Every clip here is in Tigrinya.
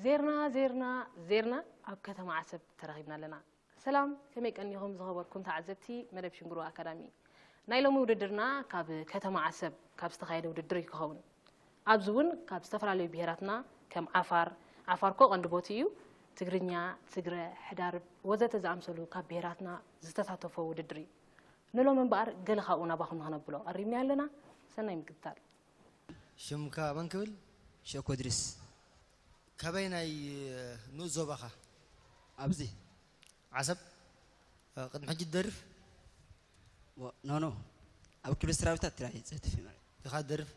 ዜርና ዜርና ዜርና ኣብ ከተማ ዓሰብ ተረኺብና ኣለና። ሰላም፣ ከመይ ቀኒኹም ዝኸበርኩም ተዓዘብቲ መደብ ሽንግሩ ኣካዳሚ? ናይ ሎሚ ውድድርና ካብ ከተማ ዓሰብ ካብ ዝተኻየደ ውድድር እዩ ክኸውን። ኣብዚ እውን ካብ ዝተፈላለዩ ብሄራትና ከም ዓፋር፣ ዓፋር እኮ ቀንዲ ቦቲ እዩ፣ ትግርኛ፣ ትግረ፣ ሕዳርብ ወዘተ ዝኣምሰሉ ካብ ብሄራትና ዝተሳተፎ ውድድር እዩ። ንሎም እምበኣር ገለ ካብኡ ናባኹም ንኸነብሎ ቀሪብና ኣለና። ሰናይ ምክትታል። ሽምካ መን ክብል? ሸኮ ድሪስ። ካበይ ናይ ንኡስ ዞባኻ? ኣብዚ። ዓሰብ? ቅድሚ ሕጂ ትደርፍ? ኖ ኖ፣ ኣብ ክፍሊ ሰራዊታት ጥራይ ዘትፍ ማለት። ኢኻ ትደርፍ?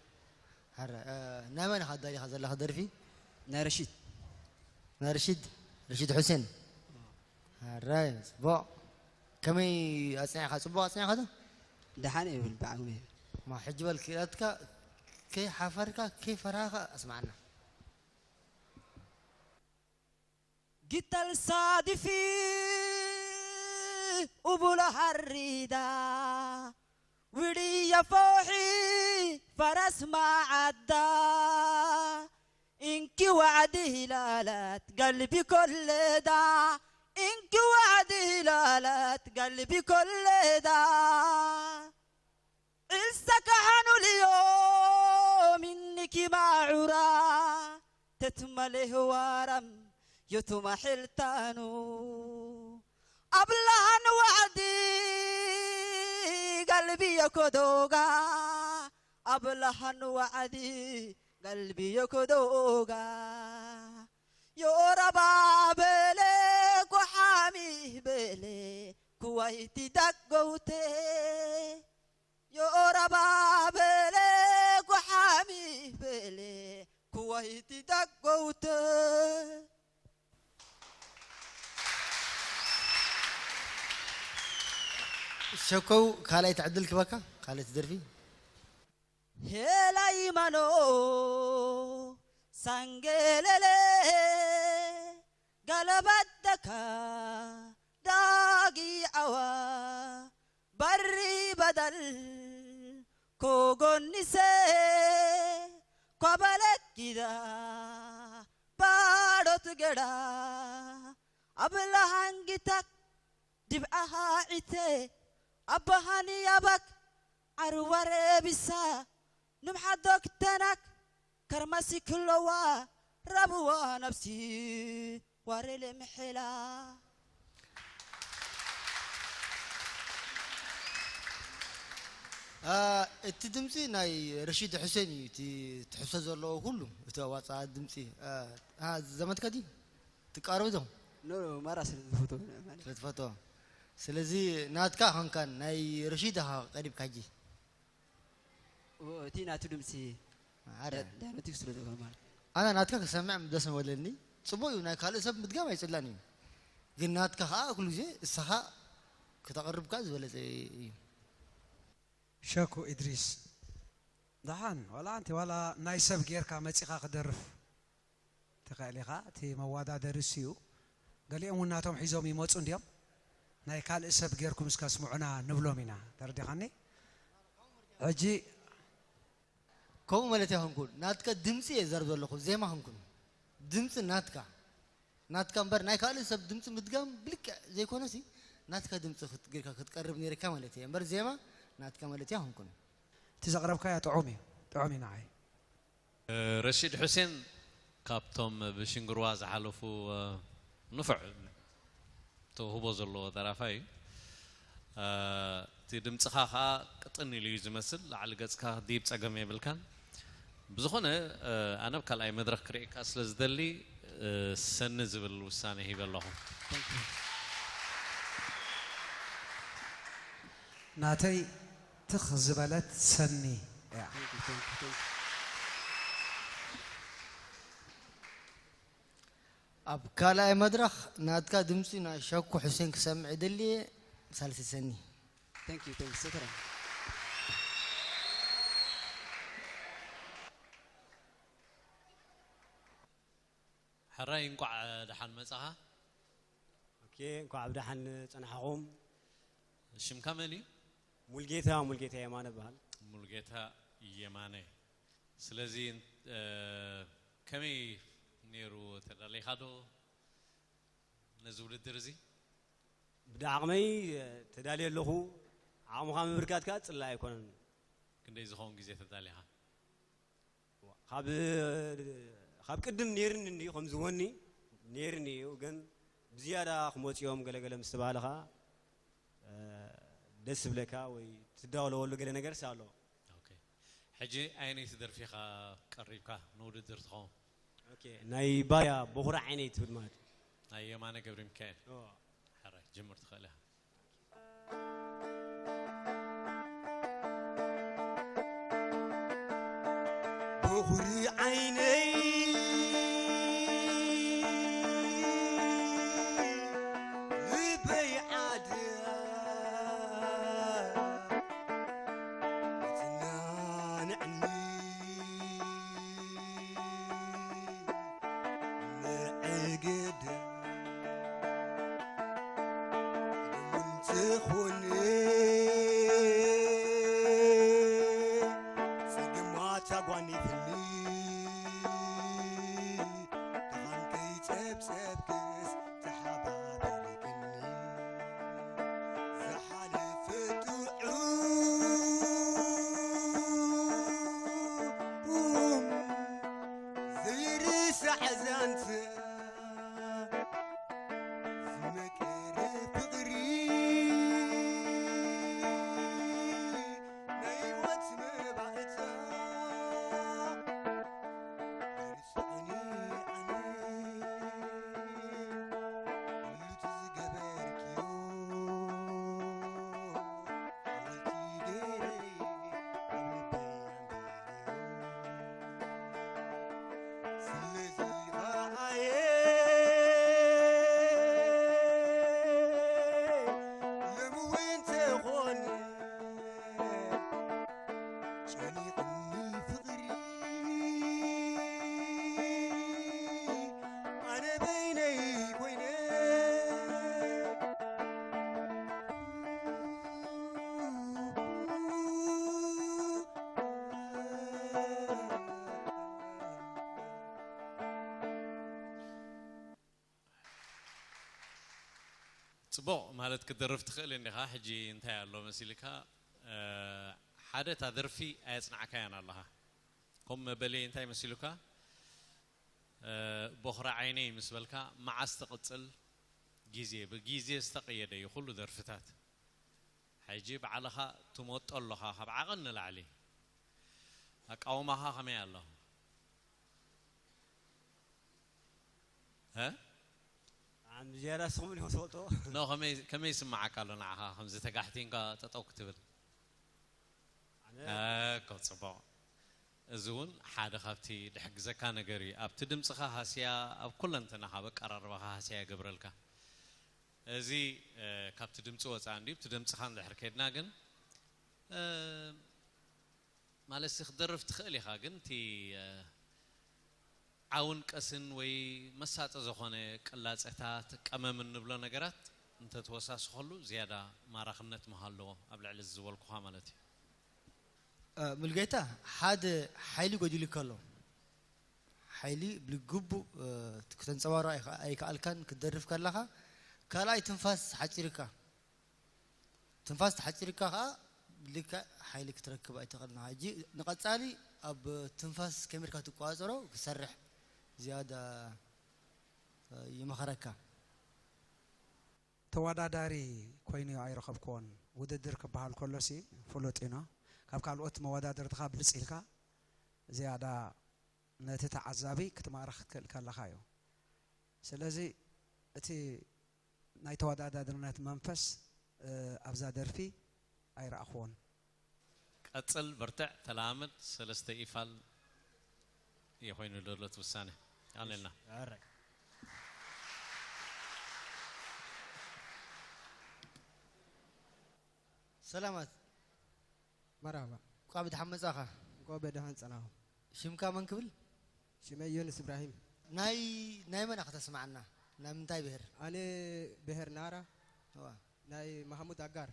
ሓራይ። ናይ መን ኢኻ ኣዳሊኻ ዘለኻ ደርፊ? ናይ ረሺድ። ናይ ረሺድ? ረሺድ ሑሴን? ሓራይ፣ ጽቡቕ። ከመይ ኣጽኒዕኻ? ጽቡቕ ኣጽኒዕኻ ዶ? ደሓን እየ ይብል ብዓቕመይ። እማ ሕጂ በል ክእለትካ ከይሓፈርካ ከይፈራህኻ ኣስምዓና። ጊተል ሳዲፊ ኡቡሎ ሃሪዳ ውድያ ፎሒ ፈረስ ማዓዳ ኢንኪ ዋዕዲ ላላት ጋልቢ ኮለዳ ኢንኪ ዋዕዲ ላላት ጋልቢ ኮለዳ ዕልሰ ካሓኑ ልዮ ሚኒኪ ማዑራ ተትመሌ ህዋራም ዮቱማ ሒልታኑ ኣብላሃን ዋዕዲ ጋልቢ የኮዶጋ ኣብላሃን ዋዕዲ ጋልቢ የኮዶጋ ዮረባ በለ ኩሓሚ በለ ኩዋይቲ ዳጎውቴ ዮረባ በለ ኩሓሚ በለ ኩዋይቲ ዳጎውቴ ሸኮው ካልኣይቲ ዕድል ክበካ ካልኣይቲ ደርፊ ሄላይማኖ ሳንጌለለ ጋለባደካ ዳጊ ዓዋ ባሪ በደል ኮጎኒሴ ኳበለኪዳ ባዶት ገዳ ኣብላሃንጊታክ ድብዓሃ ዒቴ ኣባሃኒ ያባክ ዓርዋረ ቢሳ ንምሓዶክ ተናክ ከርማሲ ክለዋ ረብዋ ነብሲ ዋሬሌ ምሕላ እቲ ድምፂ ናይ ረሺድ ሕሴን እዩ እቲ ትሕሶ ዘለዎ ኩሉ እቲ ኣዋፃ ድምፂ ዘመትካ ድዩ ትቃረብ ዶ ማራ ስለ ዝፈትዎ ስለ ትፈትዎ ስለዚ ናትካ ኸንካን ናይ ረሺድ ኢኻ ቀሪብካ ሕጂ እቲ ናቱ ድምፂ ዳያቤቲክ ስለ ዝኾነ ማለት ኣነ ናትካ ክሰምዕ ደስ ምበለኒ ፅቡቅ እዩ ናይ ካልእ ሰብ ምድጋም ኣይፅላን እዩ ግን ናትካ ከዓ ኩሉ ግዜ እሳኻ ክተቕርብካ ዝበለፀ እዩ ሸኩ ኢድሪስ ደሓን ዋላ ኣንቲ ዋላ ናይ ሰብ ጌርካ መፂኻ ክደርፍ ትኽእል ኢኻ እቲ መዋዳደሪ እሱ እዩ ገሊኦም እውን ናቶም ሒዞም ይመፁ እንድዮም ናይ ካልእ ሰብ ጌርኩም እስከ ስምዑና ንብሎም ኢና ተረዲኻኒ ሕጂ ከምኡ ማለት ኣይኮንኩን ናትከ ድምፂ እየ ዘርብ ዘለኹ ዜማ ኮንኩን ድምፂ ናትካ ናትካ እምበር ናይ ካልእ ሰብ ድምፂ ምድጋም ብልክዕ ዘይኮነሲ ናትካ ድምፂ ጌርካ ክትቀርብ ነይርካ ማለት እየ እምበር ዜማ ናትካ ማለት ኣይኮንኩን እቲ ዘቕረብካያ ጥዑም እዩ ጥዑም እዩ ንዓይ ረሺድ ሑሴን ካብቶም ብሽንግርዋ ዝሓለፉ ንፉዕ ተውህቦ ዘለዎ ደራፋይ እዩ እቲ ድምፅኻ ከዓ ቅጥን ኢሉ እዩ ዝመስል ላዕሊ ገፅካ ዲብ ፀገም የብልካን ብዝኾነ ኣነ ኣብ ካልኣይ መድረክ ክርእየካ ስለ ዝደሊ ሰኒ ዝብል ውሳነ ሂበ ኣለኹ ናተይ ትኽ ዝበለት ሰኒ እያ ኣብ ካልኣይ መድረኽ ናትካ ድምፂ ናይ ሸኩ ሕሴን ክሰምዕ ይደሊ እየ ሳልሲ ሰኒ Thank you, thank you. سترا. ሕራይ እንቋዕ ደሓን መጻኻ ኦኬ እንኳዕ ብደሓን ጸናሕኹም ሽምካ መን እዩ ሙልጌታ ሙልጌታ የማነ በሃል ሙልጌታ የማነ ስለዚ ከመይ ነይሩ። ተዳሊኻ ዶ ነዚ ውድድር እዚ? ብዳዕቕመይ ተዳልየ ኣለኹ። ዓቕምኻ ምብርካት ከኣ ጽላኢ ኣይኮነን። ክንደይ ዝኸውን ግዜ ተዳሊኻ? ካብ ካብ ቅድም ነይርኒ እንድዩ ከምዚ ወኒ ነይርኒ እዩ፣ ግን ብዝያዳ ክመፅኦም ገለገለ ምስ ተባሃለ ከዓ ደስ ዝብለካ ወይ ትዳወለወሉ ገለ ነገር ኣሎ። ሕጂ ኣየነይቲ ደርፊኻ ቀሪብካ ንውድድር ትኸውን? ናይ ባርያ በኹሪ ዓይነይ ትብል ማለት እዩ። ናይ የማነ ገብረ ሚካኤል። ሕራይ ጅምር ትኽእል ኢኻ። በኹሪ ዓይነይ ልበይ ዓድያ ትናንዕኒ ምዕግዳ እንተኾነ ጸገማት ኣጓኒፍኒ ድኻም ከይጸብጸብክስ ተሓባቢርክኒ ዝሓለፈ ጥዑም ዘይርሳዕ ዛንታ ዝመቀረ ፍቕሪ ናይ ህይወት መባእታ ኣይርስዖን ኣነ ኩሉ እቲ ዝገበርክዮ ሓወልቲ ገይረ ኣብ ልበይ ኣንቢረዮ። ስለዚ ኸኣየ ሎሚ እውን ተኾነ ጨኒቕኒ ፍቕሪ ኣነ በይነይ ኮይነ ጽቡቕ ማለት ክትደርፍ ትኽእል እንዲኻ። ሕጂ እንታይ ኣሎ መሲልካ? እ፣ ሓደ እታ ደርፊ ኣየጽናዕካያን ኣለኻ። ከምኡ መበሊ እንታይ መሲሉካ? እ፣ ቦኽሪ ዓይነይ ምስ በልካ መዓስ ትቕጽል? ግዜ፣ ብግዜ ዝተቐየደ እዩ ኩሉ ደርፍታት። ሕጂ ባዕልኻ ትመጦ ኣለኻ ካብ ዓቐን ንላዕሊ። ኣቃውማኻ ከመይ ኣሎ? እ? ብዝያዳ ንስኹም ኢኹም ትፈልጥዎ። ኖ፣ ከመይ ከመይ ይስምዓካ ኣሎ ንዓኻ ከምዚ ተጋሕቲንካ ጠጠው ክትብል? ኣነ እኮ ጽቡቕ። እዚ እውን ሓደ ካብቲ ድሕግዘካ ነገር እዩ። ኣብቲ ድምጽኻ ሃስያ፣ ኣብ ኩለንተናኻ ኣብ ኣቀራርባኻ ሃስያ ይገብረልካ። እዚ እ፣ ካብቲ ድምጺ ወጻኢ እንድዩ። ኣብቲ ድምጽኻ እንድሕር ከድና ግን እ፣ ማለት ሲ ክትደርፍ ትኽእል ኢኻ፣ ግን እቲ እ፣ ዓውን ቀስን ወይ መሳጢ ዝኾነ ቅላጸታት ቀመም እንብሎ ነገራት እንተትወሳስኸሉ ዝያዳ ማራኽነት ምሃለዎ ኣብ ልዕሊ እዚ ዝበልኩኻ ማለት እዩ። እ፣ ሙልጌታ ሓደ ሓይሊ ጎዲሉካ ኣሎ። ሓይሊ ብግቡእ እ፣ ክተንጸባርቕ ኣይከ- ኣይከኣልካን ክትደርፍ ከለኻ። ካልኣይ ትንፋስ ሓጺርካ ትንፋስ ተሓፂርካ ከዓ ልክዕ ሓይሊ ክትረክብ ኣይትኽእልን። ሕጂ ንቐፃሊ ኣብ ትንፋስ ከመይ ኢልካ ትቆፃፀሮ ክሰርሕ ዝያዳ ይመኸረካ። ተወዳዳሪ ኮይኑ ኣይረኸብክዎን። ውድድር ክበሃል ከሎሲ ፍሉጥ ኢኖ ካብ ካልኦት መወዳድርትኻ ብልፅ ኢልካ ዝያዳ ነቲ ተዓዛቢ ክትማርኽ ክትክእል ከለኻ እዩ። ስለዚ እቲ ናይ ተወዳዳርነት መንፈስ ኣብዛ ደርፊ ኣይረኣኽዎን። ቀጽል፣ በርትዕ፣ ተለማመድ። ሰለስተ ኢፋል እዩ ኮይኑ ዘሎ እቲ ውሳነ። ኣለና። ሰላማት። መርሃባ። እንቋዕ ብደሓን መጻኻ። እንቋዕ ብደሓን ጸናኹም። ሽምካ መን ክብል? ሽመይ ዮንስ እብራሂም። ናይ ናይ መን ኣኻ ተስምዓና? ናይ ምንታይ ብሄር? ኣነ ብሄር ናራ። እዋ። ናይ ማሕሙድ ኣጋር።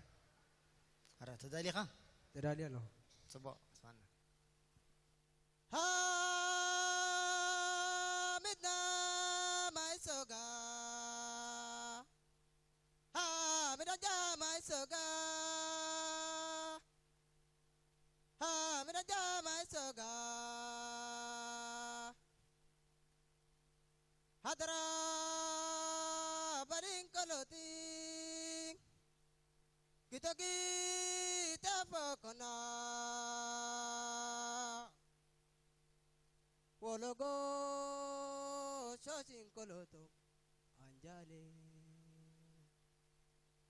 ኣረ ተዳሊኻ? ተዳልየ ኣለኹ። ጽቡቕ ስማና። ቶጋ፣ ሃ፣ ምዳጃ ማይ ሶጋ፣ ሃ፣ ምዳጃ ማይ ሶጋ፣ ሃደራ ባሪን ከሎቲ፣ ጊተጊተ ፈኮና፣ ወለጎ ሾሲን ከሎቶ፣ ኣንጃሌ።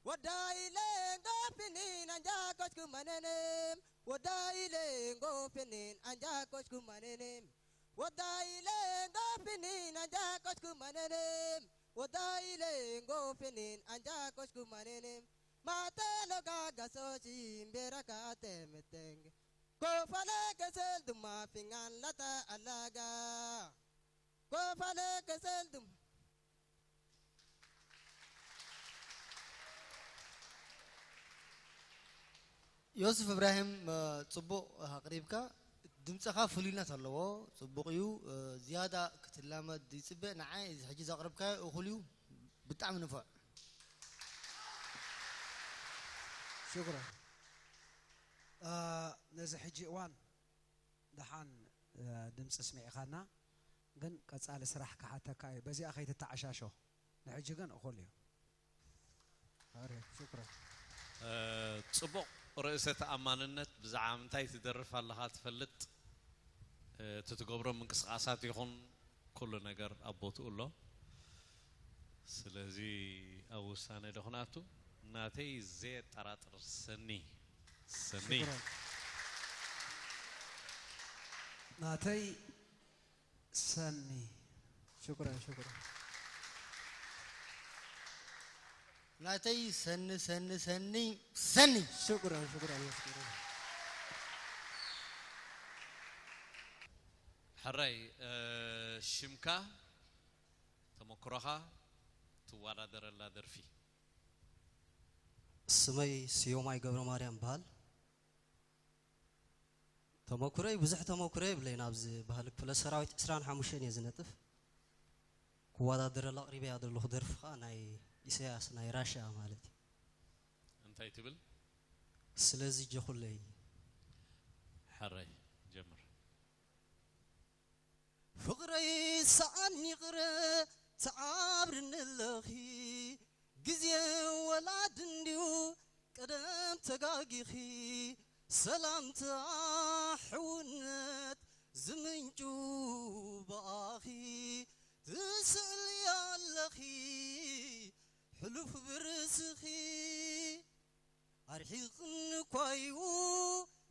ወዳይሌ ጎፍኒን ኣንጃ ኮስኩ መነንም። ወዳይሌ ጎፍኒን ኣንጃ ኮስኩ መነንም። ወዳይሌ ጎፍኒን ኣንጃ ኮስኩ መነንም። ወዳይሌ ጎፍኒን ኣንጃ ኮስኩ መነንም። ማተሎ ጋጋሶ ሲምቤራካ ተምተንግ። ኮፋለ ከሰል ድማ ፊንጋን ላታ ኣላጋ። ኮፋለ ከሰል ድማ። ዮሱፍ እብራሂም፣ እ፣ ጽቡቕ ኣቕሪብካ። ድምጽኻ ፍሉይነት ኣለዎ፣ ጽቡቕ እዩ። እ፣ ዝያዳ ክትላመድ ይጽበ። ንዓይ እዚ ሕጂ ዘቕረብካዮ እኹል እዩ፣ ብጣዕሚ ንፉዕ። ሽኩራን። እ፣ ነዚ ሕጂ እዋን ደሓን፣ እ፣ ድምጺ ስሚዕኻና፣ ግን ቀጻሊ ስራሕ ክሓተካ እዩ። በዚኣ ከይትተዓሻሾ። ንሕጂ ግን እኹል እዩ። ኣረ፣ ሽኩራን። እ፣ ጽቡቕ ርእሰ ተኣማንነት። ብዛዕባ ምንታይ ትደርፍ ኣለኻ ትፈልጥ፣ እ፣ እቲ ትገብሮ ምንቅስቓሳት ይኹን ኩሉ ነገር ኣብ ቦትኡ ኣሎ። ስለዚ ኣብ ውሳነ ዶ ክነኣቱ? ናተይ ዘየጠራጥር ሰኒ። ሰኒ። ሽኩራን። ናተይ ሰኒ። ሽኩራን፣ ሽኩራን። ናተይ ሰኒ፣ ሰኒ፣ ሰኒ፣ ሰኒ። ሽኩራን፣ ሽኩራን፣ ሽኩራን። ሕራይ፣ እ፣ ሽምካ፣ ተመክሮኻ፣ ትወዳደረላ ደርፊ። ስመይ ስዮማይ ገብረ ማርያም ይበሃል። ተመኩረይ፣ ብዙሕ ተመኩሮ የብለይን ኣብዚ ባህሊ ክፍለ ሰራዊት። ዕስራን ሓሙሽተን እየ ዝነጥፍ። ክወዳደረላ ኣቕሪበያ ዘለኹ ደርፊ ኸኣ ናይ ኢሳያስ ናይ ራሽያ ማለት እዩ። እንታይ ትብል? ስለዚ ጀኹለይ። ሕራይ፣ ጀምር። ፍቕረይ ሰኣን ይቕረ ትዓብርኒ ኣለኺ፣ ግዜ ወላዲ እንድዩ ቀደም ተጋጊኺ፣ ሰላምታ ሕውነት ዝምንጩ ብኣኺ፣ ትስእሊ ኣለኺ ሕሉፍ ብርስኺ። ኣርሒቕኒ እኳ እዩ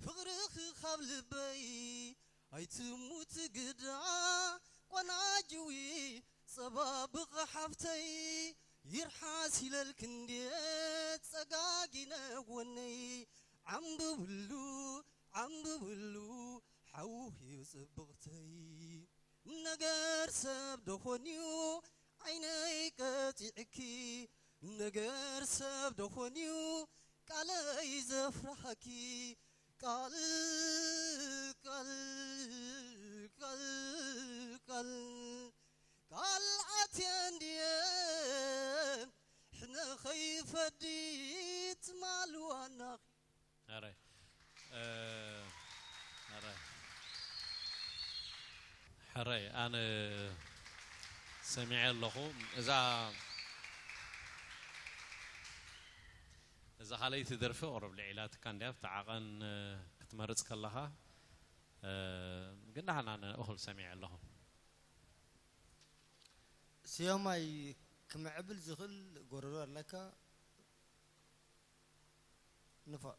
ፍቕርኺ ካብ ልበይ፣ ኣይትሙት ግዳ ቆናጅዊ ጸባብቕ ሓፍተይ፣ ይርሓስ ኢለልክ እንዴ ጸጋጊነ ጎነይ፣ ዓምብብሉ ዓምብብሉ ሓውኺ ጽብቕተይ። ነገር ሰብ ደኾንዩ ዓይነይ ቀጺዕኪ፣ ነገር ሰብ ደኾንዩ ቃለይ ዘፍርሃኪ፣ ቃል፣ ቃል፣ ቃል፣ ቃል፣ ቃል ኣትየ እንድየ ሕነ ኸይፈዲ ትማል ዋናኺ። ኣረ፣ እ፣ ኣረ። ሕራይ፣ ኣነ ሰሚዐ ኣለኹ። እዛ፣ እዛ ካልኣይቲ ደርፊ ቁሩብ ልዒላትካ እንድያ፣ ብቲ ዓቐን፣ እ፣ ክትመርጽ ከለኻ፣ እ፣ ግን ደሓን ኣነ እኹል ሰሚዐ ኣለኹ። ስዮማይ፣ ክምዕብል ዝኽእል ጎረሮ ኣለካ። ንፉዕ።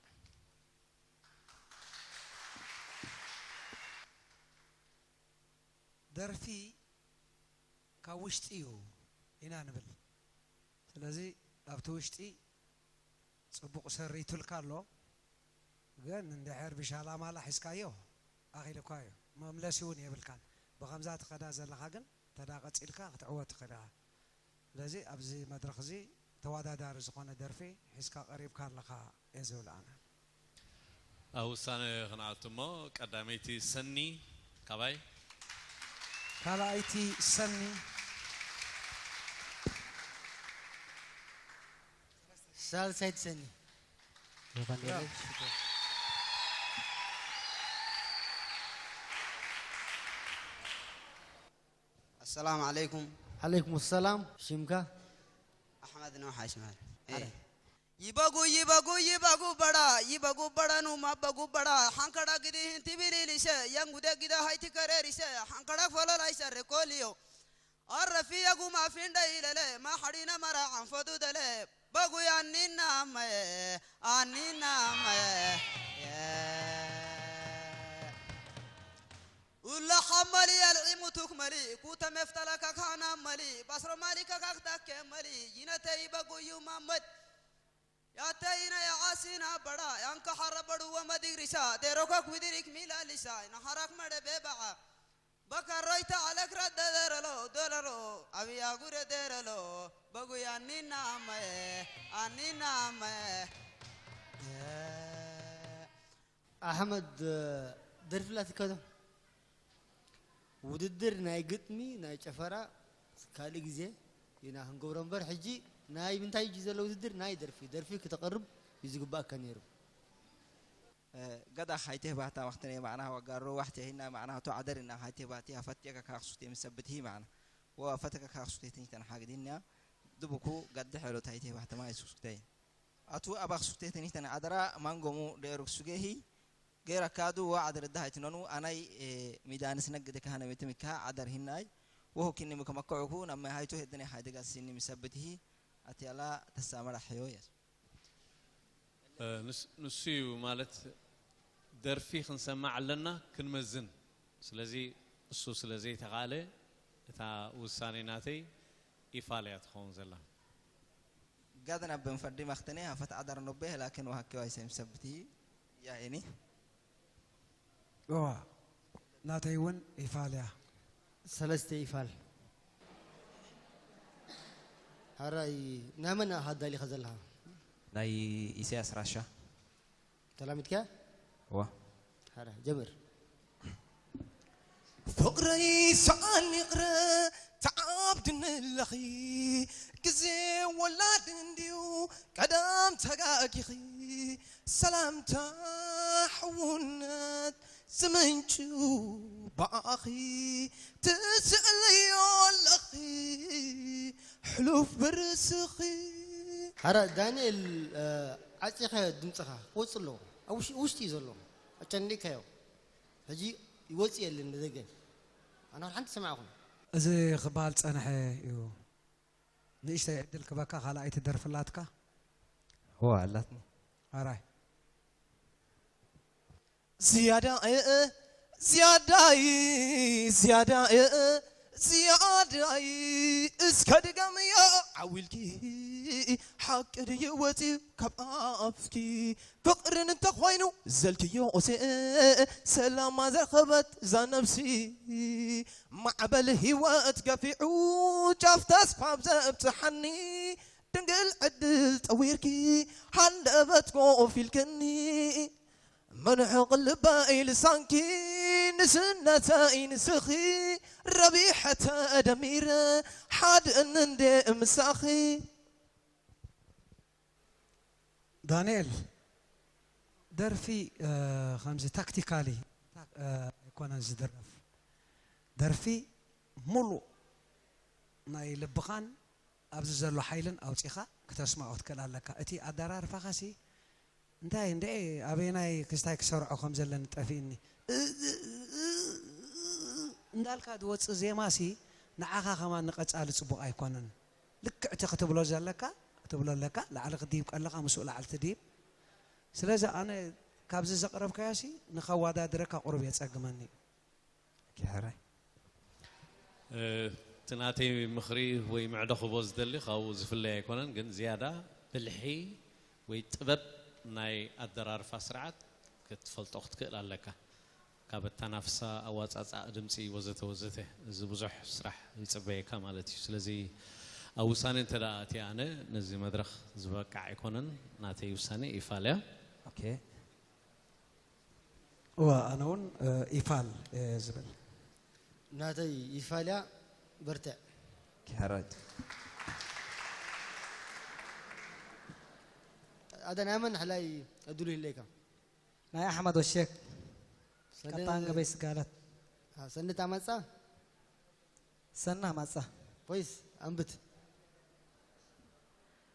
ደርፊ ካብ ውሽጢ እዩ ኢና ንብል። ስለዚ ኣብቲ ውሽጢ ጽቡቕ ሰሪቱልካ ኣሎ። ግን እንድሕር ብሻላማላ ሒዝካዮ ኣኺልኳ እዩ። መምለሲ እውን የብልካን። ብኸምዛ ትኸዳ ዘለኻ ግን ተዳ ቀጺልካ ክትዕወት ትኽእል ኢኻ። ስለዚ ኣብዚ መድረኽ እዚ ተወዳዳሪ ዝኾነ ደርፊ ሒዝካ ቀሪብካ ኣለኻ እየ ዝብል ኣነ። ኣብ ውሳነ ክንኣቱ እሞ ቀዳመይቲ ሰኒ ካባይ። ካልኣይቲ ሰኒ። ሳልሳይ ትሰኒ። ዮሃንስ። السلام عليكم. عليكم السلام. ሽምካ? أحمد نوح اسمه. أهلا. إيه. يبغوا يبغوا يبغوا بڑا، يبغوا بڑا نو ما بغوا بڑا. حنكڑا گدي هنتي بيري ليسا، يان گدا گدا هاي تكرر ليسا. حنكڑا فلا لايسا ريكوليو. الرفيق ما فين دايلله، ما حدينا مرا عن فدو دله. بغوا يا نينا ما، أنينا ما. يا. ولا حملي العلم تكملي، كوتا مفتلك كان ملي، بصر مالك كاك دك ملي، ينتهي بغوا يوم مد. يا تينا يا عاسينا بڑا، يا انك حر بڑو وما ديرسا، ديروكا كويدريك ميلا لسا، إن حرك مد بيبعا. بكا رويتا عليك رد ديرلو، دولرو، أبي أغور ديرلو، بغوا يا نينا ما، أنينا ما. يا. ኣሕመድ፣ ደርፊ ላትካ ዶ? ውድድር ናይ ግጥሚ፣ ናይ ጨፈራ ካልእ ግዜ ኢና ክንገብሮ እምበር፣ ሕጂ ናይ ምንታይ እዩ ዘሎ ውድድር? ናይ ደርፊ። ደርፊ ክተቕርብ እዩ ዝግባእካ ነይሩ። ገዳ ሓይቴህ ባህታ ወቅትኔ ማዕና ወጋሮ ዋሕቴ ሂና ማዕና ቱ ዓደር እና ሓይቴህ ባቲ ኣፈቴ ከካክሱቴ ምሰብት ሂ ማዕና ወፈተ ከካክሱቴ ትንሽ ተንሓግዲንያ ድቡኩ ገድ ሐሎ ታይቴህ ባህታ ማይ ሱስኩቴ ኣቱ ኣባክ ሱስኩቴ ትንሽ ተን ዓደራ ማንጎሙ ደሩ ሱጌሂ ገይራ ካዱ ወ ዓደር ዳሃይ ትነኑ ኣናይ ሚዳንስ ነግደ ካህነ ቤት ሚካ ዓደር ሂናይ ወሆ ኪኒ ምከመከዑኩ ናብ ማይ ሃይቶ ሄድነ ሃይደጋ ሲኒ ምሰብት ሂ ኣትያላ ተሳመራ ሕዮ የስ ንስ- ንሱ እዩ ማለት ደርፊ ክንሰማዕ ኣለና ክንመዝን። ስለዚ እሱ ስለ ዘይተኻእለ እታ ውሳኔ ናተይ ኢፋል እያ ትኸውን ዘላ። ጋደና ብንፈርዲ መኽተነ ሃፈት ዓዳር ኖቤ ላኪን ወሃኪ ዋይሰ ምሰብቲ ያኤኒ እዋ ናተይ እውን ኢፋል እያ። ሰለስተ ኢፋል። ሓራይ ናይ መን ኢኻ ኣዳሊኻ ዘለኻ? ናይ ኢሳያስ ራሻ ተላሚድካያ? እዋ ሓራይ ጀምር። ፍቕረይ ሰኣን ይቕረ ተዓብድኒ ኣለኺ ግዜ ወላድ እንድዩ ቀደም ተጋጊኺ ሰላምታ ሕውነት ዝምንጩ ብኣኺ ትስእልዮ ኣለኺ ሕሉፍ ብርስኺ ሓራ ዳንኤል ዓፂኻዮ ድምፅኻ ክወፅእ ኣለዎ። ኣብ ውሽ- ውሽጢ እዩ ዘሎ። ኣጨኒቕካዮ። ሕጂ ይወፅእ የለን ንደገ። ኣነ ሓንቲ ሰማዕኹም። እዚ ክበሃል ፀንሐ እዩ። ንእሽተይ ዕድል ክበካ ካልኣይቲ ደርፍላትካ እዋ ኣላትኒ ኣራይ ዝያዳ እየ ዝያዳይ ዝያዳ እየ ዝያዳይ እስከ ድገምዮ ዓው ኢልኪ ሓቂ ድዩ ወፂኡ ካብ ኣፍኪ ፍቕርን እንተኾይኑ ዘልክዮ ኦሴ ሰላማ ዘርኸበት እዛ ነብሲ ማዕበል ህይወት ገፊዑ ጫፍ ተስፋ ኣብ ዘብፅሓኒ ድንግል ዕድል ጠዊርኪ ሃንደበት ኮፍ ኢልክኒ ምንሑቕ ልበይ ልሳንኪ ንስነተይ ንስኺ ረቢሐ ተደሚረ ሓድእኒ እንዴ ምሳኺ ዳንኤል ደርፊ ከምዚ ታክቲካሊ ኣይኮነን ዝድረፍ። ደርፊ ሙሉእ ናይ ልብኻን ኣብዚ ዘሎ ሓይልን ኣውፂኻ ክተስማዖ ትክእል ኣለካ። እቲ ኣደራርፋኻሲ እንታይ እንደ ኣበየናይ ክስታይ ክሰርዖ ከም ዘለኒ ጠፊእኒ እንዳልካ ዝወፅእ ዜማሲ ንዓኻ ከማን ንቐፃሊ ፅቡቕ ኣይኮነን። ልክዕ እቲ ክትብሎ ዘለካ ክትብሎ ኣለካ። ላዕሊ ክድይብ ከለኻ ምስኡ ላዕሊ ትድይብ። ስለዚ ኣነ ካብዚ ዘቕረብካዮሲ ንኸዋዳድረካ ቁሩብ የፀግመኒ እዩ። ኪሕራይ እቲ ናተይ ምኽሪ ወይ ምዕዶ ክቦ ዝደሊ ካብኡ ዝፍለይ ኣይኮነን፣ ግን ዝያዳ ብልሒ ወይ ጥበብ ናይ ኣደራርፋ ስርዓት ክትፈልጦ ክትክእል ኣለካ። ካብ ኣተናፍሳ፣ ኣዋፃፃእ ድምፂ ወዘተ ወዘተ፣ እዚ ብዙሕ ስራሕ ይፅበየካ ማለት እዩ። ስለዚ ኣብ ውሳኔ እንተ ደኣ ኣትየ ኣነ ነዚ መድረኽ ዝበቃዕ ኣይኮነን፣ ናተይ ውሳኔ ኢፋል እያ። ኦኬ እወ ኣነ እውን ኢፋል እየ ዝብል። ናተይ ኢፋል እያ። በርትዕ። ኪሕራይ ኣደ ናይ መን ሕላይ እድሉ ይህለካ? ናይ ኣሕመድ ወሸክ። ሰነ- ቀጣን ገበይ ስጋለት። አ፣ ሰነ ታማጻ? ሰና ማጻ። ኮይስ፣ ኣንብት።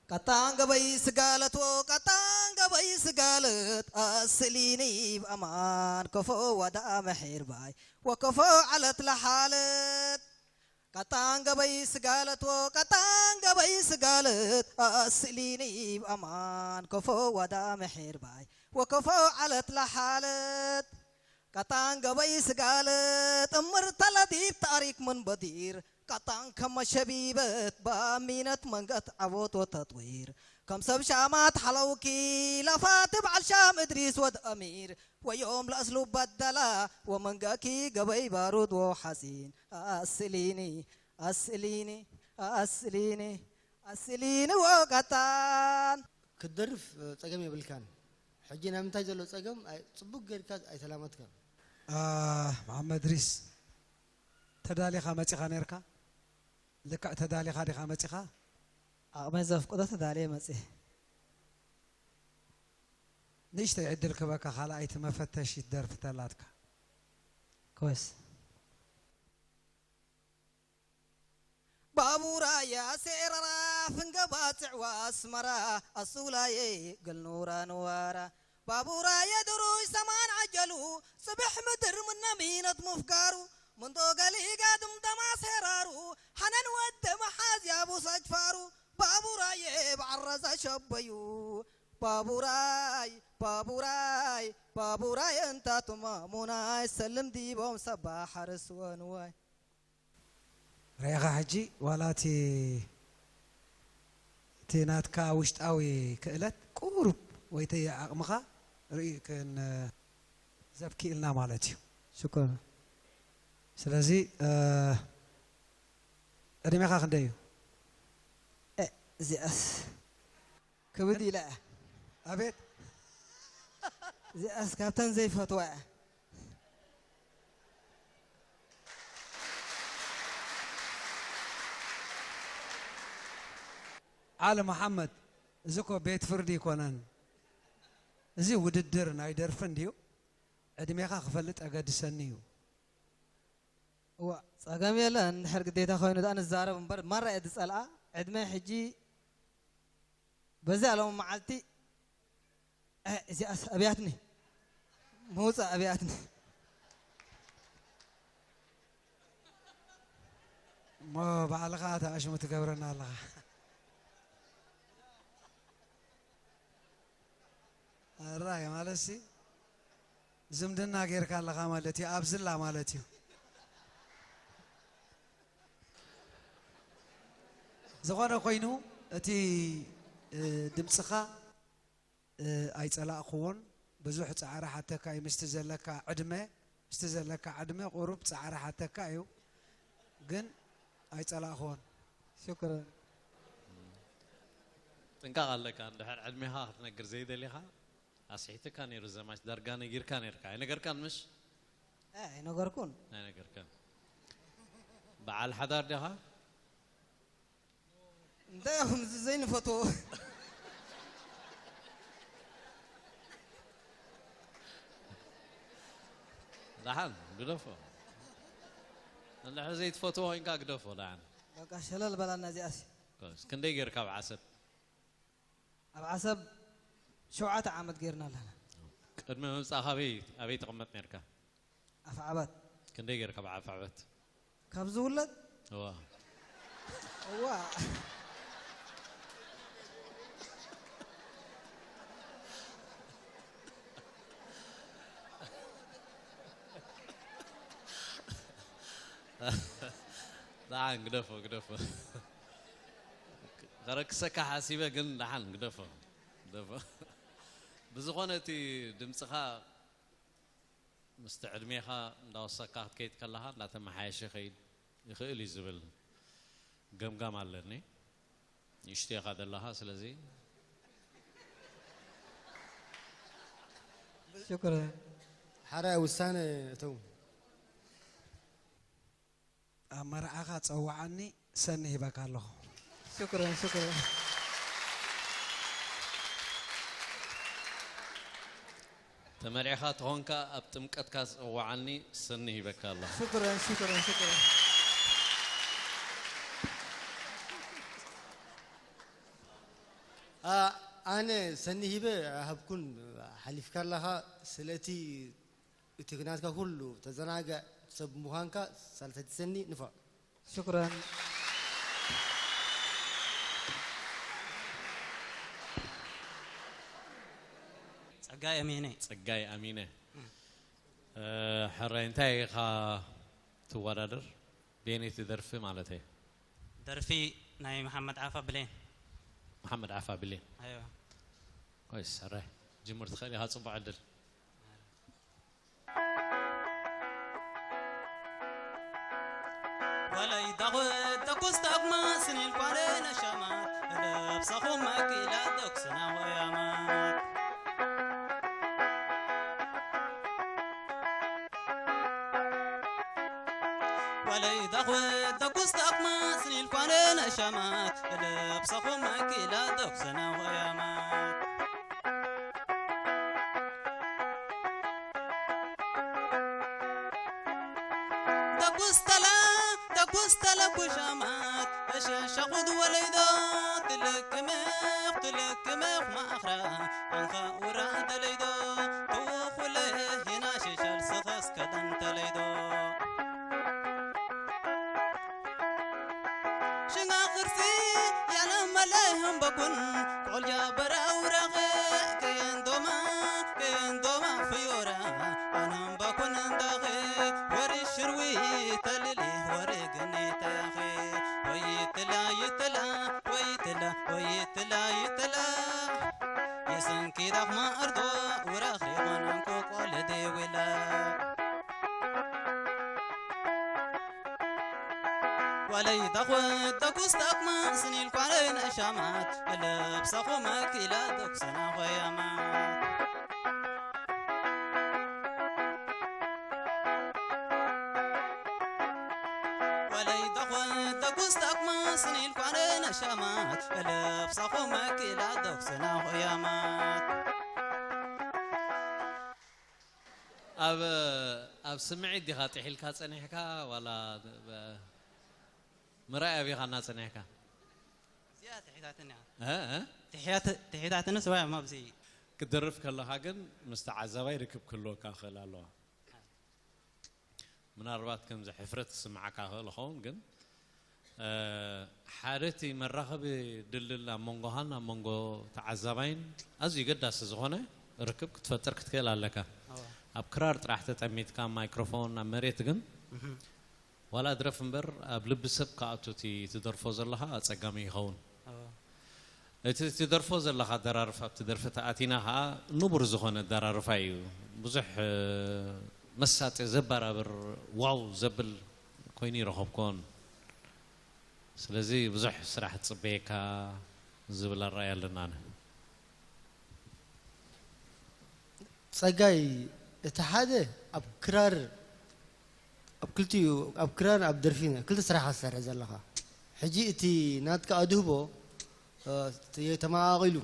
ቀጣን ገበይ ስጋለት፣ ቀጣን ገበይ ስጋለት፣ ኣስሊኒ ብኣማን ከፎ ወዳ መሒር ባይ፣ ወከፎ ዓለት ለሓለት። ቀጣን ገበይ ስጋለት፣ ቀጣን ገበይ ስጋለት፣ ኣስሊኒ ብኣማን ከፎ ወዳ መሒር ባይ፣ ወከፎ ዓለት ለሓለት። ቀጣን ገበይ ስጋለት፣ እምር ተለዲብ ታሪክ ምን በዲር፣ ቀጣን ከመ ሸቢበት፣ በሚነት መንገት ዓቦት ወተጥዊር፣ ከም ሰብ ሻማት ሓለውኪ፣ ለፋቲ በዓል ሻም እድሪስ ወድ ኣሚር፣ ወዮም ለእስሉ በደላ፣ ወመንገኪ ገበይ ባሩድ ወሓጺን፣ ኣስሊኒ፣ ኣስሊኒ፣ ኣስሊኒ፣ ኣስሊኒ ወቀጣን። ክትደርፍ፣ እ፣ ጸገም የብልካን። ሕጂ ናይ ምንታይ ዘሎ ጸገም ኣይ-፣ ጽቡቅ ጌርካ ኣይተላመድካን። አ፣ መሓመድ ሪስ፣ ተዳሊኻ መጺኻ ኔርካ? ልክዕ ተዳሊኻ ዲኻ መጺኻ? ዓቕመይ ዘፍቅዶ ተዳልየ መጺኤ። ንእሽተይ ዕድል ክበካ፣ ካልኣይቲ መፈተሺት ደርፊ ተላትካ። ኮይስ። ባቡራያ ሴረራ ፍንገባ ጽዕዋ ኣስመራ ኣሱላየ ገልኑራ ንዋራ ባቡራየ ድሩይ ሰማን ዓጀሉ ጽብሕ ምድር ምነሚነት ምፍጋሩ ምንዶ ገሊጋ ድምደማ ሴራሩ ሓነን ወደ መሓዝ ያቡ ሰጅፋሩ ባቡራየ ብዓረዛ ሸበዩ ባቡራይ ባቡራይ ባቡራይ እንታቱማ ሙናይ ሰልም ዲቦም ሰባ ሓርስ ወንዋይ ርኢኻ ሕጂ ዋላ እቲ እቲ ናትካ ውሽጣዊ ክእለት ቁሩብ ወይ እቲ ዓቕምኻ ርኢ ክንዕዘብ ክኢልና ማለት እዩ። ሽኮር። ስለዚ፣ እ፣ ዕድሜኻ ክንደይ እዩ? እ፣ እዚኣስ ክብድ ኢላ እያ። ኣቤት። እዚኣስ ካብተን ዘይፈትዋ እያ። ዓሊ መሓመድ፣ እዚ እኮ ቤት ፍርዲ ኣይኮነን። እዚ ውድድር ናይ ደርፊ እንድዩ። ዕድሜኻ ክፈልጥ ኣገድሰኒ እዩ። እዋ፣ ጸገም የለን። እንድሕር ግዴታ ኮይኑ ደኣ ንዛረብ እምበር፣ ማራ እየ ዝጸልኣ። ዕድመይ ሕጂ በዚኣ ሎም መዓልቲ፣ እ፣ እዚኣስ ኣብያትኒ። ምውጻእ ኣብያትኒ። እሞ ባዕልኻ ተኣሽሙ ትገብረና ኣለኻ። ኣራይ ማለትሲ ዝምድና ጌርካ ኣለኻ ማለት እዩ፣ ኣብዝላ ማለት እዩ። ዝኾነ ኮይኑ እቲ፣ እ፣ ድምፅኻ፣ እ፣ ኣይፀላእኽዎን። ብዙሕ ፃዕሪ ሓተካ እዩ፣ ምስቲ ዘለካ ዕድመ፣ ምስቲ ዘለካ ዕድመ ቁሩብ ፃዕሪ ሓተካ እዩ፣ ግን ኣይፀላእኽዎን። ሽኩረን። ጥንቃቕ ኣለካ፣ እንድሕር ዕድሜኻ ክትነግር ዘይደሊኻ፣ ኣስሒትካ ነይሩ ዘማች፣ ዳርጋ ነጊርካ ነይርካ። ኣይነገርካን ምሽ? እ፣ ኣይነገርኩን። ኣይነገርካን። በዓል ሓዳር ዲኻ? እንታይ ኢኹም እዚ ዘይንፈትዎ? ደሓን ግደፎ። እንድሕር ዘይትፈትዎ ኮይንካ ግደፎ ደሓን። በቃ ሸለል በላና እዚኣሲ። ኮስ፣ ክንደይ ጌርካ ኣብ ዓሰብ? ኣብ ዓሰብ ሸውዓተ ዓመት ጌርና ኣለና። ቅድሚ ምምጻእካ ኣበይ፣ ኣበይ ትቕመጥ ኔርካ? ኣፍዓበት። ክንደይ ጌርካ ኣብ ኣፍዓበት? ካብ ዝውለድ? እዋ። እዋ። ደሓን ግደፎ፣ ግደፎ። ከረክሰካ ሓሲበ ግን ደሓን ግደፎ፣ ግደፎ። ብዝኾነ እቲ ድምፅኻ ምስቲ ዕድሜኻ እንዳወሰካ ክትከይድ ከለኻ እንዳተመሓየሸ ይኸይድ ይኽእል እዩ ዝብል ገምጋም ኣለኒ። ንእሽቶ ኢኻ ዘለኻ፣ ስለዚ ሽኩረን። ሓራይ ውሳነ እተው። ኣብ መርዓኻ ጸውዓኒ፣ ሰኒ ሂበካ ኣለኹ። ሽኩረን፣ ሽኩረን። ተመሪዕኻ ተኾንካ ኣብ ጥምቀትካ ዝጸዋዓኒ ሰኒ ሂበካ ኣለኹ። ሽክረን ሽክረን ሽክረን። ኣነ ሰኒ ሂበ ሃብኩን ሓሊፍካ ኣለኻ። ስለቲ እቲ ግናትካ ኩሉ ተዘናግዕ ሰብ ምዃንካ ሳልሰይቲ ሰኒ ንፋዕ። ሽኩረን። ጸጋይ ኣሚነ። ጸጋይ ኣሚነ። ሕራይ እንታይ ኢኻ ትወዳደር? ቤነይቲ ደርፊ ማለት እየ። ደርፊ ናይ መሓመድ ዓፋ ብሌን። መሓመድ ዓፋ ብሌን። ኣይዋ። ቆይ ሰራይ ጅምር ትኽእል ኢኻ፣ ጽቡቕ ዕድል። ወለይ ዳኹ ደኩስ ዳግማ ስኒል ኳነ ነሻማ ለብሳኹም መኪላ ደኩስና ሆያማ ወለይ ዳኹ ደኩስ ዳግማ ስኒል ኳነ ነሻማ ለብሳኹም መኪላ ደኩስና ሆያማ ደጉስተላ ደጉስተላ ኩሻማት ተሸሸኹት ወለይዶ ትልክምኽ ትልክምኽ ማእኽራ ኣንኻ ውራ ደለይዶ ትውኹለ ሂና ሽሻል ስኸስ ከደን ተለይዶ ሽና ቅርጺ ያለመለይ ህምበኩን ቆልያ በራውራኸ ከየንዶማ ከየንዶማ ፍዮራ ኣናምባኩን እንዳኸ ወሪ ሽርዊ ተልሊ ወሪ ግኒ ተያኸ ወይትላ ይትላ ወይትላ ወይትላ ይትላ የሰንኪ ዳኽማ ኣርዶ ውራኽ ሪኾን እንቆቆል ዴዊላ ዋለይ ዳኹ ደጉስ ዳግማ ስኒል ኳለይ ነሻማት ለብሳኹ መኪላ ደጉስና ኾያማት ወለይ ዳኹ ደጉስ ዳግማ ስኒል ኳለይ ነሻማት ለብሳኹ መኪላ ደጉስና ኾያማት ኣብ ኣብ ስምዒት ዲኻ ጥሒልካ ጸኒሕካ ዋላ ምርኣይ ኣቢኻና ጸኒሕካ? እዚኣ ትሒታትኒ እያ። እ? እ? ትሒታት- ትሒታትኒ ስዋ እሞ ኣብዚ ክትደርፍ ከለኻ ግን ምስ ተዓዛባይ ርክብ ክህልወካ ክኽእል ኣለዋ። ምናልባት ከምዚ ሕፍረት ክስምዓካ ክእል ይኸውን ግን እ፣ ሓደ እቲ መራኸቢ ድልድል ኣብ መንጎኻን ኣብ መንጎ ተዓዛባይን ኣዝዩ ገዳሲ ዝኾነ ርክብ ክትፈጥር ክትክእል ኣለካ። ኣብ ክራር ጥራሕ ተጠሚትካ ኣብ ማይክሮፎን ኣብ መሬት ግን ዋላ ድረፍ እምበር ኣብ ልቢ ሰብ ክኣቱ እቲ ትደርፎ ዘለኻ ኣጸጋሚ ይኸውን። እቲ ትደርፎ ዘለኻ ኣደራርፍ ኣብቲ ደርፊ ተኣቲና ኸዓ ንቡር ዝኾነ ኣደራርፋ እዩ። ብዙሕ መሳጢ ዘበራብር ዋው ዘብል ኮይኑ ይረኸብኩዎን። ስለዚ ብዙሕ ስራሕ ትጽበየካ ዝብል ኣረኣእያ ኣለና። ኣነ ጸጋይ እቲ ሓደ ኣብ ክራር ኣብ ክልቲኡ ኣብ ክራር ኣብ ደርፊ ክልተ ስራሕ ትሰርሕ ዘለኻ ሕጂ እቲ ናትካ ኣድህቦ ተማቓቒሉ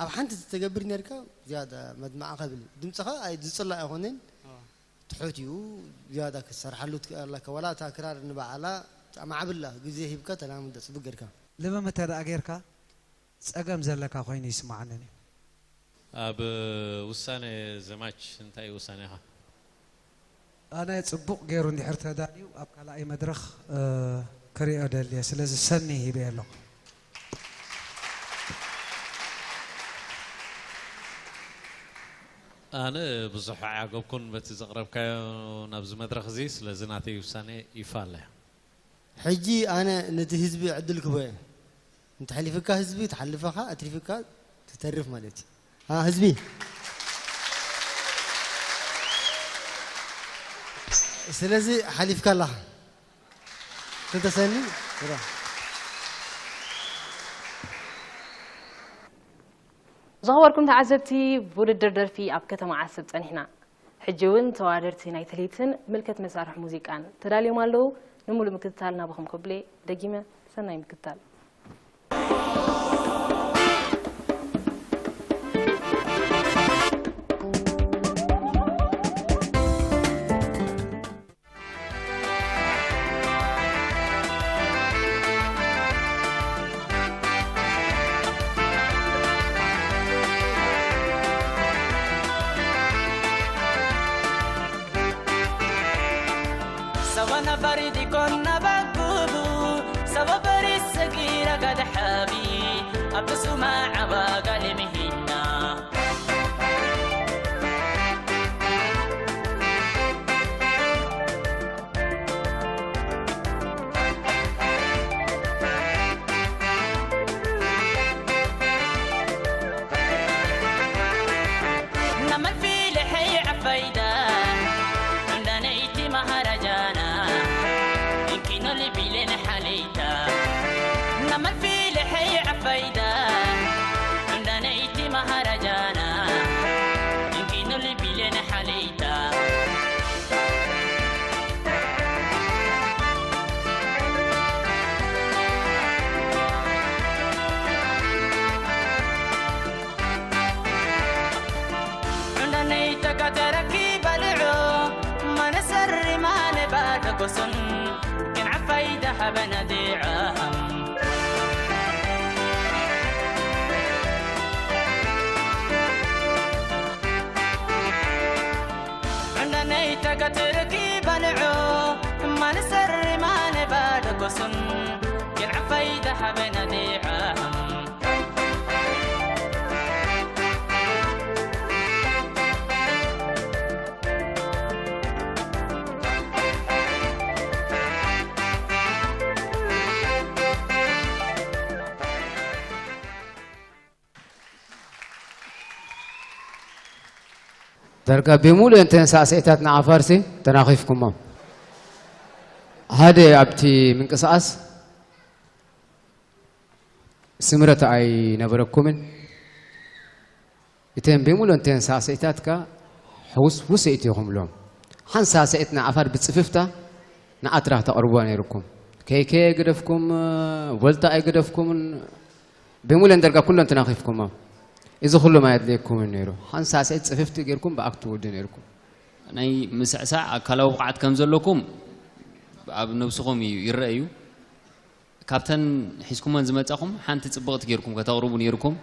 ኣብ ሓንቲ ተገብር ነርካ ዝያዳ መድማዕ ከብል ድምፅኻ ዝፅላእ ኣይኮነን ትሑት እዩ ዝያዳ ክትሰርሓሉ ትኽእል ኣለካ ዋላ እታ ክራር ንባዕላ ኣማዕብላ ግዜ ሂብካ ተላምዳ ፅቡቅ ጌርካ ልምምድ ተደኣ ጌርካ ጸገም ዘለካ ኮይኑ ይስምዓንን እዩ። ኣብ ውሳነ ዘማች እንታይ እዩ ውሳኔኻ? ኣነ ጽቡቕ ገይሩ እንድሕር ተዳልዩ ኣብ ካልኣይ መድረኽ ክሪኦ ደልየ ስለዚ ሰኒ ሂበ ኣለኹ። ኣነ ብዙሕ ኣያገብኩን በቲ ዘቕረብካዮ ናብዚ መድረኽ እዚ ስለዚ ናተይ ውሳኔ ይፋ ኣለያ። ሕጂ ኣነ ነቲ ህዝቢ ዕድል ክቦ እየ እንተሕሊፍካ ህዝቢ ትሓልፈኻ ኣትሪፍካ ትተርፍ ማለት እዩ ኣ ህዝቢ ስለዚ ሓሊፍካ ኣለኻ ክልተ ሰኒ ዝኸበርኩም ተዓዘብቲ ውድድር ደርፊ ኣብ ከተማ ዓሰብ ጸኒሕና ሕጂ እውን ተወዳደርቲ ናይ ትልሂትን ምልከት መሳርሒ ሙዚቃን ተዳልዮም ኣለዉ። ንምሉእ ምክትታል ናባኹም ከብሌ ደጊመ ሰናይ ምክትታል። ፈሪድ ይኮና ባጉቡ ሰበበሪ ሰጊራ ጋድሓቢ ኣብ ትሱማ ዓባ ጋሌ ምሂና نمر في لحي عفيدة عندنا ايتي مهرجانا يمكن اللي بيلين حاليتا نمر في لحي عفيدة عندنا ايتي مهرجانا يمكن اللي بيلين حاليتا ዑንዳነይ ተጋተረኪ በልዑ ማነሰሪ ማነ ባደጎሱን ግን ዓፋይ ደሃበነ ዲዓም ዑንዳነይ ተጋተረኪ በልዑ ማነሰሪ ማነ ባደጎሱን ግን ዓፋይ ደሃበነ ዲዓም ዳርጋ ብምሉእን እተን ሳዕስዒታት ንዓፋርሲ ተናኺፍኩሞም። ሓደ ኣብቲ ምንቅስቓስ ስምረት ኣይነበረኩምን። እተን ብምሉእን እተን ሳዕስዒታት ከኣ ሕውስውስ ኢኹም ኢሎም። ሓንቲ ሳዕስዒት ንዓፋር ብጽፍፍታ ንኣትራኽ ተቕርቡዋ ነይርኩም። ከይከ ኣይገደፍኩም፣ ወልታ ኣይገደፍኩምን። ብምሉእን ዳርጋ ኩለን ተናኺፍኩሞም። እዚ ኩሉ ኣየድልየኩምን ነይሩ። ሓንቲ ሳዕስዒት ጽፍፍቲ ጌርኩም ብኣክ ትወዱ ነይርኩም። ናይ ምስዕሳዕ ኣካላዊ ብቕዓት ከም ዘለኩም ኣብ ነብስኹም እዩ ይረአ እዩ። ካብተን ሒዝኩመን ዝመጻኹም ሓንቲ ጽብቕቲ ጌርኩም ከተቕርቡ ነይርኩም።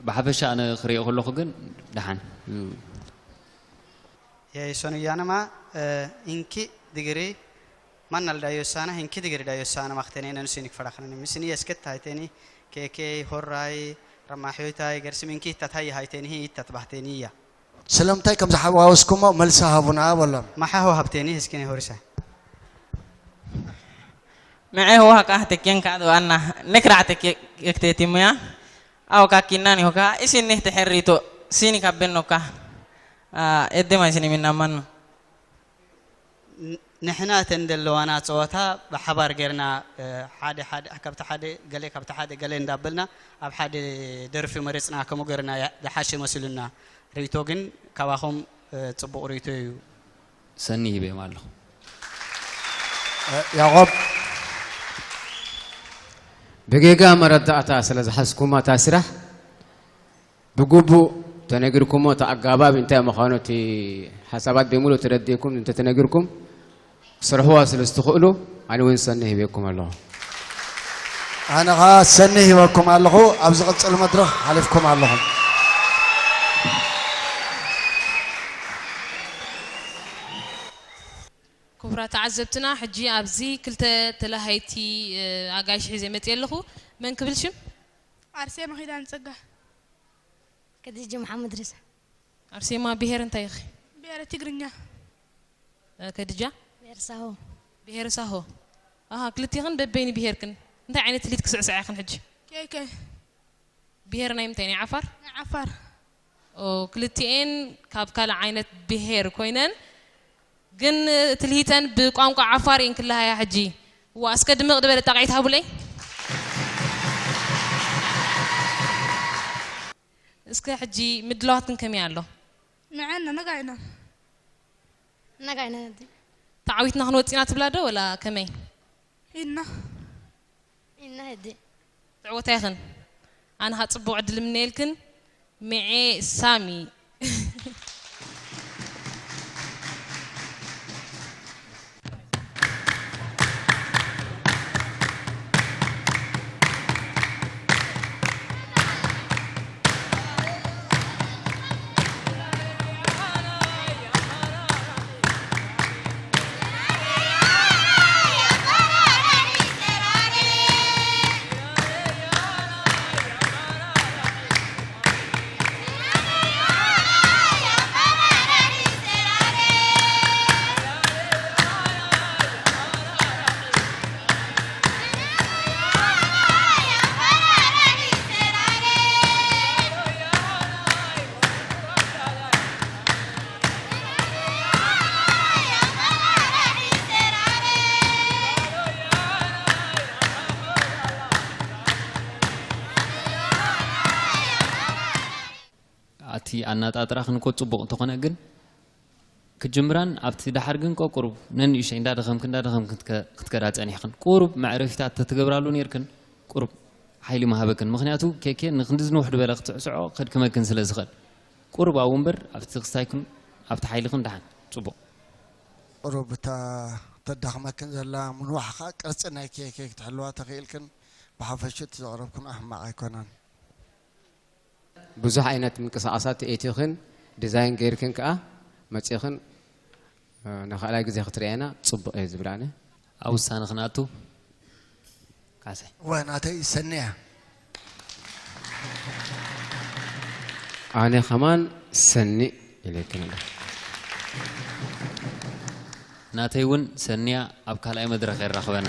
ብሓፈሻ ኣነ ክሪኦ ከለኹ ግን ደሓን። የይሶን እያነማ እንኪ ድግሪ ማናል ዳዮሳና እንኪ ድግሪ ዳዮሳና ማክተኔ ነንሱኒ ክፈራኽነን ምስኒ የስከት ሃይቴኒ ኬኬ ሆራይ ረማሕዮታይ ገርሲ ምንኪ ይታት ሃይ ሃይቴኒ ይታት ባህቴኒ እያ ስለምንታይ ከም ዝሓዋወስኩሞ መልሲ ሃቡና በሎም። ማሓሆ ሃብቴኒ እስኪኒ ሆሪሳ ምዔ ህዋ ካህ ተኬን ካድ ዋና ነክራዕ ተኬ ክቴቲሙያ ኣው ካኪናን ይሆካ ኢሲኒህ ተሐሪቶ ሲኒ ካበኖካ ኤደማ ኢሲኒ ሚናማኑ ንሕና እተን ዘለዋና ፀወታ ብሓባር ጌርና ሓደ ሓደ ካብቲ ሓደ ገለ ካብቲ ሓደ ገለ እንዳበልና ኣብ ሓደ ደርፊ መሪፅና ከምኡ ጌርና ዝሓሸ መሲሉና ርእይቶ ግን ካባኹም ፅቡቕ ርእይቶ እዩ ሰኒ ሂበዮም ኣለኹ ያቆብ ብጌጋ መረዳእታ ስለ ዝሓዝኩማ እታ ስራሕ ብግቡእ ተነጊርኩሞ እቲ ኣጋባብ እንታይ ምዃኑ እቲ ሓሳባት ብምሉእ ተረዲእኩም እንተተነጊርኩም ክትሰርሕዋ ስለ ዝትኽእሉ ኣነ እውን ሰኒ ሂበኩም ኣለኹ። ኣነ ኸዓ ሰኒ ሂበኩም ኣለኹ። ኣብ ዝቕጽል መድረኽ ሓሊፍኩም ኣለኹም። ክቡራት ተዓዘብትና ሕጂ ኣብዚ ክልተ ተላሃይቲ ኣጋይሽ ሒዘ መፅየ ኣለኹ። መን ክብል ሽም? ኣርሴማ ኪዳነ ጸጋ። ከዲጃ መሓመድ ሪሳ። ኣርሴማ ብሄር እንታይ ኢኺ? ብሄረ ትግርኛ። ከድጃ? ብሄር ሳሆ። ብሄር ሳሆ። ኣሃ ክልቲኽን በበይኒ ብሄርክን እንታይ ዓይነት ትልሂት ክስዕስዓ ኢኽን ሕጂ? ኬከ። ብሄር ናይ ምንታይ ናይ ዓፋር? ናይ ዓፋር። ኦ ክልቲኤን ካብ ካልእ ዓይነት ብሄር ኮይነን ግን ትልሂተን ብቋንቋ ዓፋር እየን ክለሃያ ሕጂ። ዋ እስከ ድምቕ ዝበለ ጣቕዒት ሃቡለይ። እስከ ሕጂ ምድላዋትክን ከመይ ኣሎ? ንዐ ነጋይና ነጋይና ተዓዊትና ክንወጽእ ኢና ትብላ ዶ ወላ ከመይ? ኢና ኢና ህዲ ትዕወታ ኢኽን። ኣነ ኸኣ ጽቡቕ ዕድል እምነየልክን። ምዔ ሳሚ። እቲ ኣናጣጥራኽን እኮ ጽቡቕ እንተኾነ ግን ክጅምራን ኣብቲ ደሓር ግን እኮ ቁሩብ ነንእሽተይ እንዳደኸምክን እንዳደኸምክን ክትከ-፣ ክትከዳ ጸኒሕክን። ቁሩብ መዕረፊታት ተትገብራሉ ነይርክን ቁሩብ ሓይሊ ምሃበክን። ምኽንያቱ ኬኬ ንክንዲ ዝንውሕ ዝበለ ክትስዕስዖ ከድክመክን ስለ ዝኽእል። ቁሩብ ኣብኡ እምበር ኣብቲ ክስታይክን ኣብቲ ሓይልኽን ደሓን። ጽቡቕ። ቁሩብ እታ ተዳኽመክን ዘላ ምንዋሕ ኸኣ ቅርጺ ናይ ኬኬ ክትሕልዋ ተኽኢልክን ብሓፈሽኡ እቲ ዘቕረብክን ሕማቕ ኣይኮነን። ብዙሕ ዓይነት ምንቅስቓሳት ኣእቲኽን ዲዛይን ገይርክን ከኣ መጺኽን፣ እ፣ ንኻልኣይ ግዜ ክትርእየና ጽቡቕ እየ ዝብል ኣነ። ኣብ ውሳነ ክንኣቱ ካሰ። እወ፣ ናተይ ሰኒ እያ። ኣነ ከማን ሰኒ ኢለክን ኣለኹ። ናተይ እውን ሰንያ ኣብ ካልኣይ መድረኽ የራኽበና።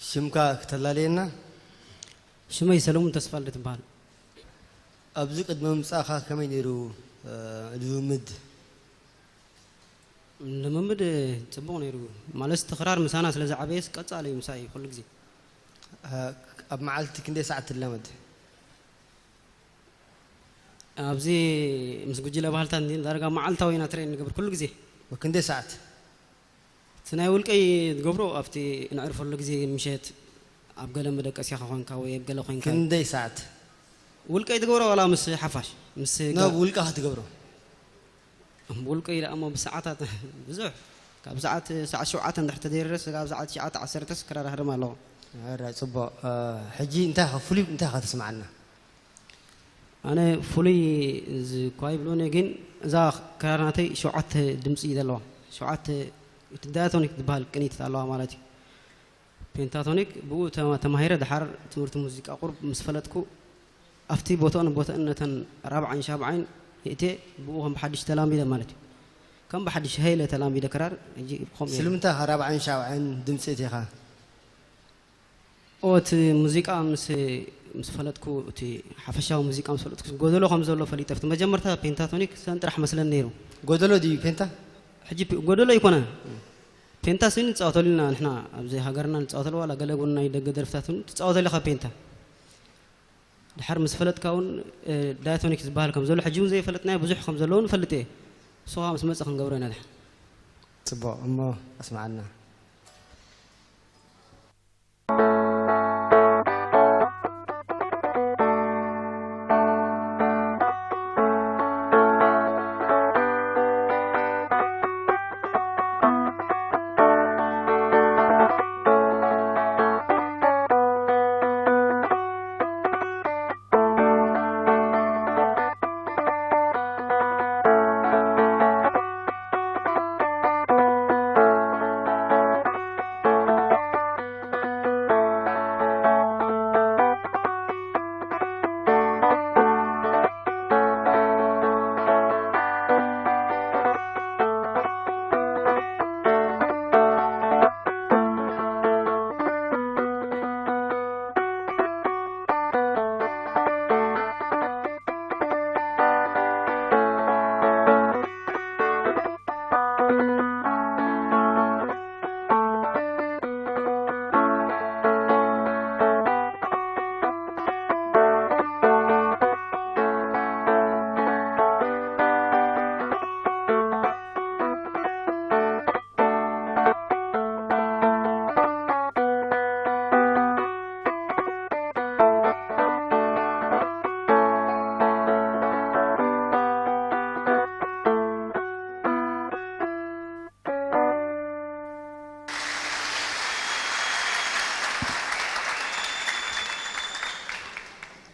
ሽምካ ክተላለየና? ሽመይ ሰለሙን ተስፋልደ ትበሃል። ኣብዚ ቅድሚ ምምጻእኻ ከመይ ነይሩ፣ እ፣ ልምምድ? ልምምድ ጽቡቕ ነይሩ። ማለት እቲ ክራር ምሳና ስለ ዝዓበየስ ቀጻሊ ምሳይ ኩሉ ግዜ። እ፣ ኣብ መዓልቲ ክንደይ ሰዓት ትላመድ? ኣብዚ ምስ ጉጅለ ባህልታት እንዲ ዳርጋ መዓልታዊ ኢና ትሬን ንገብር ኩሉ ግዜ። ወክንደይ ሰዓት? እቲ ናይ ውልቀይ ዝገብሮ ኣብቲ እንዕርፈሉ ግዜ ምሸት ኣብ ገለ መደቀስያ ኮንካ ወይ ኣብ ገለ ኮንካ። ክንደይ ሰዓት? ውልቀይ ዝገብሮ ዋላ ምስ ሓፋሽ፣ ምስ ኖ፣ ጋ-፣ ውልቀኻ ትገብሮ? ውልቀይ ደኣ እሞ ብሰዓታት ብዙሕ። ካብ ሰዓት፣ ሰዓት ሸውዓተ እንድሕር ተደይረስ፣ ካብ ሰዓት ትሽዓተ ዓሰርተስ ክራር ኣህርም ኣለኹ። ኣረ፣ ጽቡቕ። እ፣ ሕጂ እንታይ ኢኻ፣ ፍሉይ እንታይ ኢኻ ተስምዓና? ኣነ ፍሉይ እዚ እኳ ይብሉኒ፣ ግን እዛ ክራር ናተይ ሸውዓተ ድምጺ እዩ ዘለዋ። ሸውዓተ፣ እቲ ዳያቶኒክ ዝበሃል ቅኒት ኣለዋ ማለት እዩ። ፔንታቶኒክ ብኡ ተማ-፣ ተማሂረ፣ ድሓር ትምህርቲ ሙዚቃ ቁሩብ ምስ ፈለጥኩ፣ ኣብቲ ቦትኦን ቦትኦን ነተን ራብዓይን ሻብዓይን የእትየ፣ ብኡ ከም ብሓድሽ ተላሚደ ማለት እዩ። ከም ብሓድሽ ሃይለ ተላሚደ ክራር፣ ሕጂ ከምኡ እየ። ስለምንታይ ኢኻ ራብዓይን ሻብዓይን ድምጺ እቲኻ? ኦ፣ እቲ ሙዚቃ ምስ፣ ምስ ፈለጥኩ፣ እቲ ሓፈሻዊ ሙዚቃ ምስ ፈለጥኩ፣ ጎደሎ ከም ዘሎ ፈሊጠ። ኣብቲ መጀመርታ ፔንታቶኒክ ሰን ጥራሕ መስለኒ ነይሩ። ጎደሎ ድዩ ፔንታ? ሕጂ ፔ-፣ ጎደሎ ኣይኮነን። ፔንታ ስኒ ንጻወተሉ ኢና ንሕና፣ ኣብዚ ሃገርና ንጻወተሉ፣ ዋላ ገለ እውን ናይ ደገ ደርፍታት እውን ትጻወተሉ ኢኻ ፔንታ። ድሓር ምስ ፈለጥካ እውን፣ እ፣ ዳያቶኒክ ዝበሃል ከም ዘሎ፣ ሕጂ እውን ዘይፈለጥናዮ ብዙሕ ከም ዘለዎ ንፈልጥ እየ። ንሱ ኸኣ ምስ መጸ ክንገብሮ ኢና ድሓር። ጽቡቕ፣ እሞ ኣስምዓና።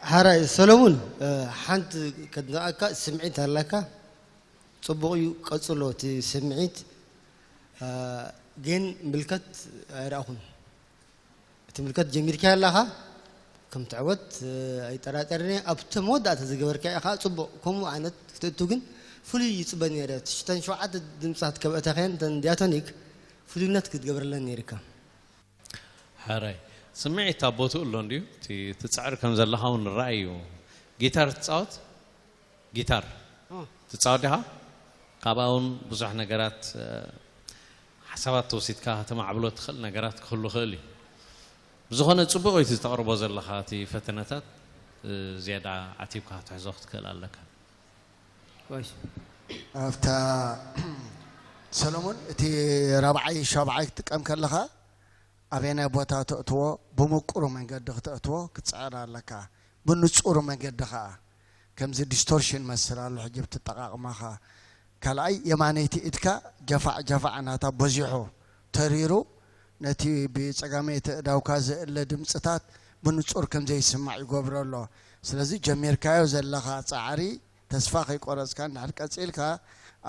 ሓራይ ሰሎሙን፣ እ፣ ሓንቲ ከድንቐካ ስምዒት ኣለካ። ጽቡቕ እዩ፣ ቀጽሎ እቲ ስምዒት። እ፣ ግን ምልከት ኣይረኣኹን። እቲ ምልከት ጀሚርካዮ ኣለኻ፣ ከም ትዕወት፣ እ፣ ኣይጠራጠርን እየ። ኣብቲ መወዳእታ ዝገበርካዮ ኸኣ ጽቡቕ፣ ከምኡ ዓይነት ክትእቱ ግን ፍሉይ ይጽበ ነይረ። እቲ ሽተን ሸውዓተ ድምጻት ከብእተኸየን እተን ዲያቶኒክ ፍሉይነት ክትገብረለን ነይርካ። ሓራይ፣ ስምዒት ኣብ ቦትኡ ኣሎ እንድዩ። እቲ ትጽዕር ከም ዘለኻ እውን ንረኣይ እዩ። ጊታር ትጻወት? ጊታር ትጻወት ዲኻ? ካብኣ እውን ብዙሕ ነገራት፣ እ፣ ሓሳባት ተወሲድካ ከተማዕብሎ ትኽእል ነገራት ክህሉ ይኽእል እዩ። ብዝኾነ ጽቡቕ እዩ እቲ ተቕርቦ ዘለኻ፣ እቲ ፈተነታት፣ እ፣ ዝያዳ ዓቲብካ ክትሕዞ ክትክእል ኣለካ። ወይስ ኣብታ ሰሎሞን፣ እቲ ራብዓይ ሻብዓይ ክትጥቀም ከለኻ ኣበየናይ ቦታ ተእትዎ፣ ብምቁሩ መንገዲ ክተእትዎ ክትፅዕር ኣለካ። ብንፁሩ መንገዲ ከዓ፣ ከምዚ ዲስቶርሽን መስል ኣሎ ሕጂ ብትጠቃቅማኻ። ካልኣይ የማነይቲ ኢድካ ጀፋዕ ጀፋዕ ናታ በዚሑ ተሪሩ ነቲ ብፀጋመይቲ እዳውካ ዘእለ ድምፅታት ብንፁር ከምዘይስማዕ ይገብሮ ኣሎ። ስለዚ ጀሚርካዮ ዘለኻ ፃዕሪ ተስፋ ከይቆረፅካ እንድሕር ቀፂልካ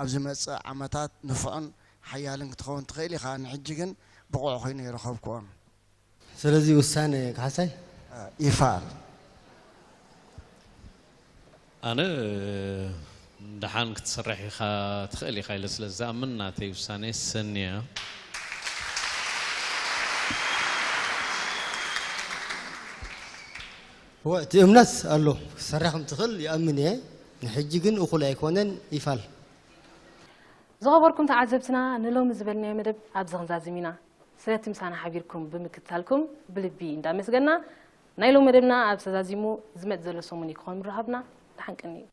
ኣብ ዝመፅእ ዓመታት ንፉዕን ሓያልን ክትኸውን ትኽእል ኢኻ። ንሕጂ ግን ብቑዕ ኮይኑ ይረኸብክዎም። ስለዚ ውሳነ ካሕሳይ ይፋል ኣነ ደሓን ክትሰርሕ ኢኻ ትኽእል ኢኻ ኢለ ስለ ዝኣምን ናተይ ውሳነ ሰኒ እያ። እወ እቲ እምነት ኣሎ ክትሰርሕ ከም ትኽእል ይኣምን እየ። ንሕጂ ግን እኹል ኣይኮነን ይፋል። ዝኸበርኩም ተዓዘብትና ንሎሚ ዝበልናዮ መደብ ኣብዚ ክንዛዝም ኢና። ስለቲ ምሳና ሓቢርኩም ብምክትታልኩም ብልቢ እንዳመስገና ናይ ሎሚ መደብና ኣብዚ ተዛዚሙ ዝመጽእ ዘሎ ሰሙን እዩ ክኾን ምራኸብና። ደሓን ቅንዩ።